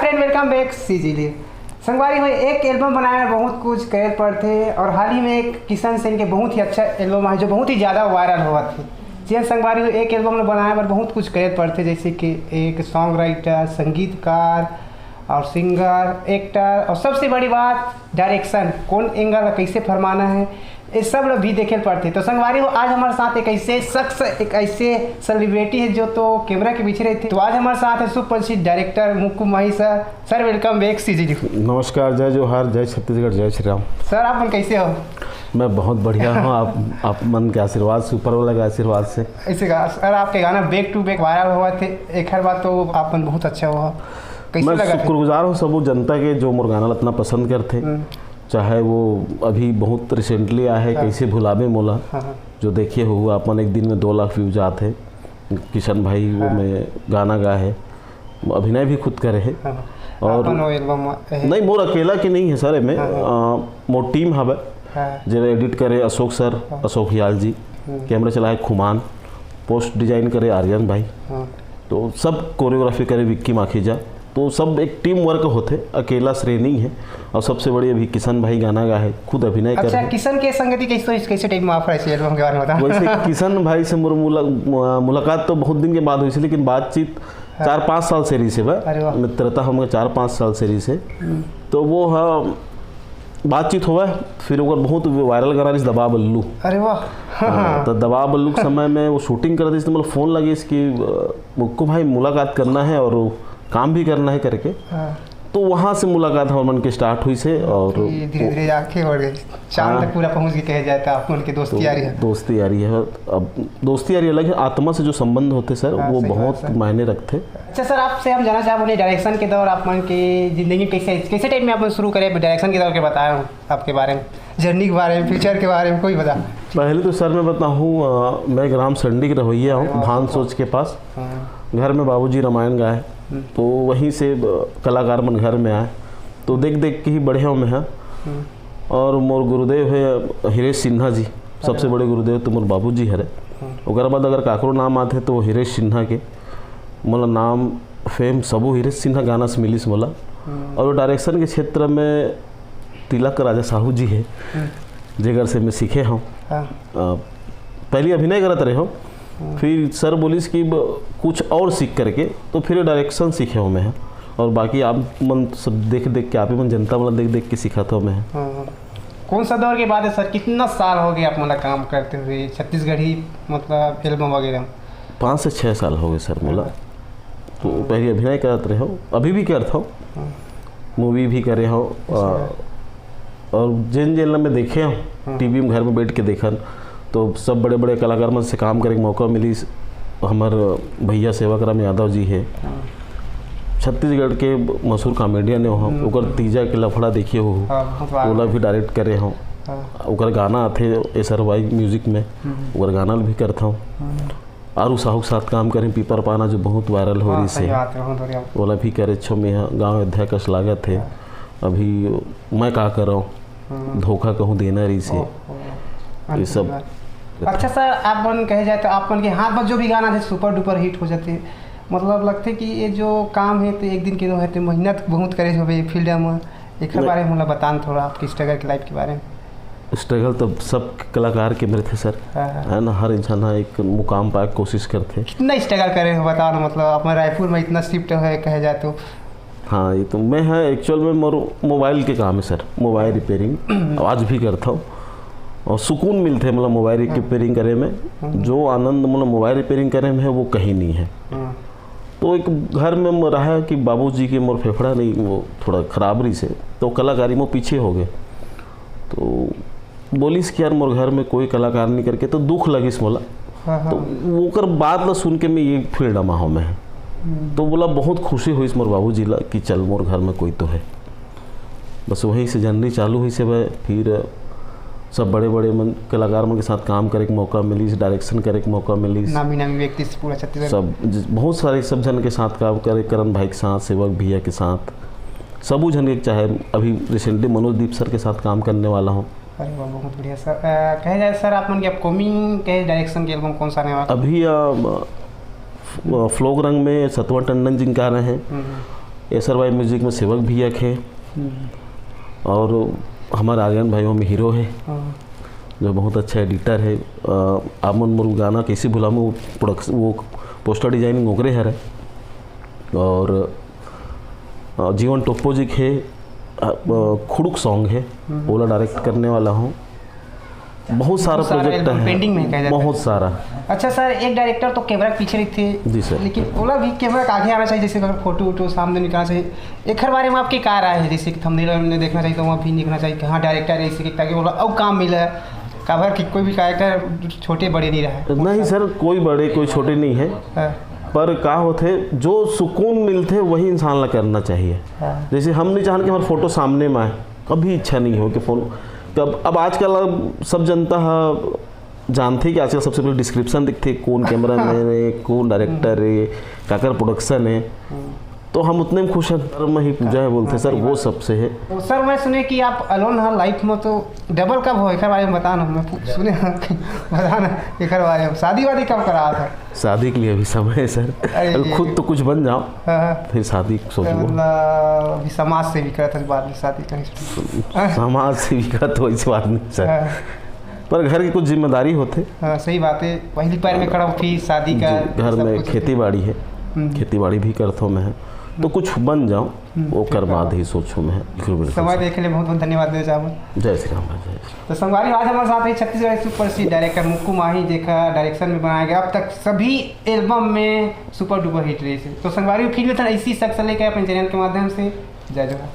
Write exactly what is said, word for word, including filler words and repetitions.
And welcome back CG लिए। संगवारी हो, एक एल्बम बनाए में बहुत कुछ करे पड़थे और हाल ही में एक किशन सेन के बहुत ही अच्छा एल्बम आए जो बहुत ही ज्यादा वायरल होवत हे। जी हाँ संगवारी हो, एक एल्बम बनाए बर बहुत कुछ करे पड़थे, जैसे कि एक सॉन्ग राइटर, संगीतकार और सिंगर, एक्टर और सबसे बड़ी बात डायरेक्शन, कौन एंगल ला कैसे फरमाना है, ये सब ला भी देखे पड़थे। तो संगवारी हो, आज हमारे साथ एक ऐसे शख्स, एक ऐसे सेलिब्रिटी है जो तो कैमरा के पीछे रहते। तो आज हमारे साथ है सुपरिचित director Mukku Mahi sir. Sir, welcome back CG. नमस्कार, जय जोहार, जय छत्तीसगढ़, जय श्री राम। सर, आप मन कैसे हो? मैं बहुत बढ़िया हूँ। आप आप मन के आशीर्वाद से, ऊपर वाला के आशीर्वाद से। ऐसे गा-, सर, आपके गाना बैक टू बैक वायरल होवत हे, एक हर बात तो आप मन बहुत अच्छा हुआ। कैसे मैं लगा था? शुक्रगुजार हूँ सबो जनता के जो मोर गाना ला इतना पसंद करथे। हम्म। चाहे वो अभी बहुत रिसेंटली आए है, हाँ। कैसे भुलावे मोला, हाँ, हाँ। जो देखे हो आप मन, एक दिन में दो लाख व्यूज आत हे। किशन भाई वो हाँ। में गाना गाए है, अभिनय भी खुद करे है। हाँ। और अपन वो एल्बम है। नहीं, मोर अकेला के नहीं है सर, एमे हाँ, हाँ। अ, मोर टीम हवे, हाँ। जेला एडिट करे अशोक सर, हाँ। अशोक हियाल जी, हम्म। कैमरा चलाए खुमान, पोस्ट डिजाइन करे आर्यन भाई, हाँ। तो सब कोरियोग्राफी करे विक्की माखीजा। तो सब एक टीम वर्क होथे, अकेला श्रेय नहीं है। और सबसे बड़ी अभी किशन भाई गाना गा है, खुद अभिनय कर अच्छा, रहे। किशन के संगति कैसे होइस, कैसे टाइम में आप रहे एल्बम के बारे में बताओ। वैसे किशन भाई से मोर मुला-, मुलाकात तो बहुत दिन के बाद हुई थी, लेकिन बातचीत हाँ। चार पाँच साल से रही से बा। अरे वाह। मित्रता हम चार पाँच साल से रही से। हम्म। तो वो हाँ, बातचीत होवे, फिर ओकर बहुत वायरल गाना रहिस दबा बल्लू। अरे वाह। हाँ, तो दबा बल्लू के समय में वो शूटिंग करत रहिस, तो मतलब फोन लगिस कि, "अ, मुक्कू भाई, मुलाकात करना है और काम भी करना है," करके। हाँ। तो वहाँ से मुलाकात हमर मन के स्टार्ट हुई से और धीरे-धीरे आगे बढ़ गई। चांद हाँ। तक पूरा पहुँच गई कहे जाए तो आप मन के दोस्ती तो यारी है। दोस्ती यारी है। अब दोस्ती यारी अलग है, आत्मा से जो संबंध होते सर, हाँ, वो सही बात बहुत सर। मायने रखते। अच्छा सर, आपसे हम जानना चाहब, अपने डायरेक्शन के दौर आप मन के जिंदगी में कैसे, कैसे टाइम में आप मन शुरू करे डायरेक्शन के दौर के बताया हूँ आपके बारे में, जर्नी के बारे में, फ्यूचर के बारे में कोई बता। पहले तो सर मैं बताऊँ, अ, मैं ग्राम संडी के रहवैया हूँ, अरे वाह, भान वाह। सोच के पास। हाँ। घर में बाबूजी रामायण गाए, हम्म। तो वहीं से, अ, कलाकार मन घर में आए, तो देख देख के ही बढ़े हूँ मैं, हाँ। हम्म। और मोर गुरुदेव है हिरेश सिन्हा जी, सबसे अरे। बड़े गुरुदेव तो मोर बाबूजी हरे। हम्म। ओकर बाद अगर काकरो नाम आथे तो हिरेश सिन्हा के, मोला नाम फेम सबो हिरेश सिन्हा गाना से मिलिस मोला। हम्म। और डायरेक्शन के क्षेत्र में तिलक राजा साहू जी है, हम्म। जेकर से मैं सीखे हूँ। हाँ। अ, पहले अभिनय करत रहे हो, हम्म। फिर सर बोलिस कि ब-, कुछ और सीख करके, तो फिर डायरेक्शन सीखे हो मैं। और बाकी आप मन सब देख देख के, आप ही मन जनता मन देख देख के सीखत हो मैं। हाँ, हाँ। कौन सा दौर के बात है सर, कितना साल हो गए आप मतलब काम करते हुए छत्तीसगढ़ी मतलब एल्बम वगैरह? पाँच से छः साल हो गए सर मोला। हाँ। तो पहले अभिनय करत रहे हो, अभी भी करत हो, हाँ। मूवी भी करे हो, अच्छा। अ, और जेन जेन ला मैं देखे हूँ, हाँ। टीवी में घर में बैठ के देखन, तो सब बड़े बड़े कलाकार मन से काम करे के मौका मिलिस। हमर भैया सेवक राम यादव जी है, हाँ। छत्तीसगढ़ के मशहूर कॉमेडियन हो, हम्म, ओकर हम्म। तीजा के लफड़ा देखे हो, हाँ, बहुत बार। ओला भी डायरेक्ट करे हो, हाँ। ओकर गाना आथे एसआरवाई म्यूजिक में, हम्म। ओकर गाना ल भी करत हूँ। हम्म। आरू साहू के साथ काम करे पीपर पाना, जो बहुत वायरल हो हाँ, रही सही से, बात है, बहुत बढ़िया। ओला भी करे छो मेहा गाँव अयोध्या कस लागत है। हाँ। अभी मैं का करव, हम्म। धोखा कहूँ देना रही से। ओह, ओह। ये सब। अच्छा सर, आप मन कहे जाए तो आप मन के हाथ में जो भी गाना थे सुपर डुपर हिट हो जाते, मतलब लगते कि ये जो काम है तो एक दिन के दो है, तो मेहनत बहुत करे होबे फील्ड में। एक नहीं। बारे में मोला बतान थोड़ा आपकी स्ट्रगल के लाइफ के बारे में। स्ट्रगल तो सब कलाकार के में रथे सर, हाँ, हाँ। है ना, हर इंसान ह एक मुकाम पाए के कोशिश करथे। कितना स्ट्रगल करे हो बताओ ना, मतलब आप मन रायपुर में इतना शिफ्ट है कहे जाए तो। हाँ, ये तो मैं है, एक्चुअल में मोर मोबाइल के काम है सर, मोबाइल रिपेयरिंग आज भी करता हूँ और सुकून मिलथे मतलब मोबाइल हाँ। रिपेयरिंग करे में। हम्म। जो आनंद मतलब मोबाइल रिपेयरिंग करे में है, वो कहीं नहीं है। हाँ। तो एक घर में म-, रहा कि बाबूजी के मोर फेफड़ा नहीं, वो थोड़ा खराब रही से, तो कलाकारी में पीछे हो गए। तो बोलिस कि यार मोर घर में कोई कलाकार नहीं करके, तो दुख लगिस मोला। हाँ, हाँ। तो ओकर बात ला सुन के मैं ये फील्ड में हूँ मैं। हम्म। तो बोला बहुत खुशी हुई मोर बाबूजी ला कि चल मोर घर में कोई तो है। बस वहीं से जर्नी चालू हुई से भाई, फिर सब बड़े बड़े मन, कलाकार मन के साथ काम करे के मौका मिलिस, डायरेक्शन करे के मौका मिलिस। नामी नामी व्यक्ति से पूरा छत्तीसगढ़। सब ज-, बहुत सारे सब जन के साथ काम करे, करण भाई के साथ, सेवक भैया के साथ, सबू जन के, चाहे अभी रिसेंटली मनोज दीप सर के साथ काम करने वाला हूँ। अरे वाह, बहुत बढ़िया सर। अ, कहे जाए सर, आप मन के अपकमिंग के डायरेक्शन के एल्बम कौन सा आने वाला? अभी, अ, ब-, फ-, अ, फ्लोक रंग में सतवा टंडन जी का रहे हैं। हम्म, हम्म। एसआरवाई म्यूजिक में सेवक भैया के, और हमारे आर्यन भाई में हीरो है, जो बहुत अच्छा एडिटर है। आप मन मोर गाना कैसे भुलाऊँ, वो प्रोडक्शन, वो पोस्टर डिजाइनिंग ओकरे हरे। और जीवन टोप्पो जी के खुड़ुक सॉन्ग है, ओला डायरेक्ट करने वाला हूँ। बहुत सारा प्रोजेक्ट है, पेंडिंग में कहा जाता है। बहुत सारा। अच्छा सर, एक डायरेक्टर तो कैमरा के पीछे रखते, जी सर, लेकिन ओला भी कैमरा के आगे आना चाहिए, जैसे अगर फोटो वोटो सामने निकालना चाहिए। एक हर बारे में आपके क्या राय है, जैसे कि थंबनेल में देखना चाहिए तो वहाँ भी लिखना चाहिए कि हाँ डायरेक्टर है, इसी के, ताकि ओला और काम मिले। काबर कि कोई भी कैरेक्टर छोटे बड़े नहीं रहे। नहीं सर, कोई बड़े कोई छोटे नहीं है। हाँ। पर का होथे, जो सुकून मिलथे वही इंसान ला करना चाहिए। हाँ। जैसे हम नहीं चाहन कि हमारे फोटो सामने में आए, कभी इच्छा नहीं हो कि फोन, तब अब आजकल अब सब जनता है जानथे कि आजकल सबसे पहले डिस्क्रिप्शन दिखथे, कौन कैमरा मैन है, कौन डायरेक्टर है, काकर प्रोडक्शन है। तो हम उतने में खुश हैं, धर्म ही पूजा है बोलते सर, वो सबसे है। तो सर, मैं सुने कि आप अलोन हाँ लाइफ में तो डबल कब हो, एक बारे में बताना, मैं पू- सुने हाँ कि बताना एक बारे में, शादी वादी कब करा था? शादी के लिए अभी समय है सर, अरे अभी ये खुद तो कुछ बन जाओ, हाँ, हाँ। फिर शादी सोच लो। मतलब अभी समाज सेवी करत है, बाद में शादी करें। समाज सेविका तो इस बात नहीं सर, हाँ। पर घर की कुछ जिम्मेदारी होते। हाँ, सही बात है, पहली पैर में खड़ा हो, फिर शादी का जी, घर सब में कुछ खेती बाड़ी है, हम्म। खेती बाड़ी भी करता हूँ मैं, तो कुछ बन जाऊँ, हम्म, ओकर ठीक है। बाद ही सोचूँ मैं। बिल्कुल, बिल्कुल समय सर। देखे लिए बहुत बहुत धन्यवाद देना चाहूँगा। जय श्री राम, जय श्री राम। तो संगवारी, आज हमारे साथ है छत्तीसगढ़ के सुपरस्टार डायरेक्टर मुक्कू माही, जेकर डायरेक्शन में बनाया गया अब तक सभी एल्बम में सुपर डुपर हिट रही है। तो संगवारी, फिर मिलते हैं इसी शख्स लेकर अपने चैनल के माध्यम से। जय जोहार।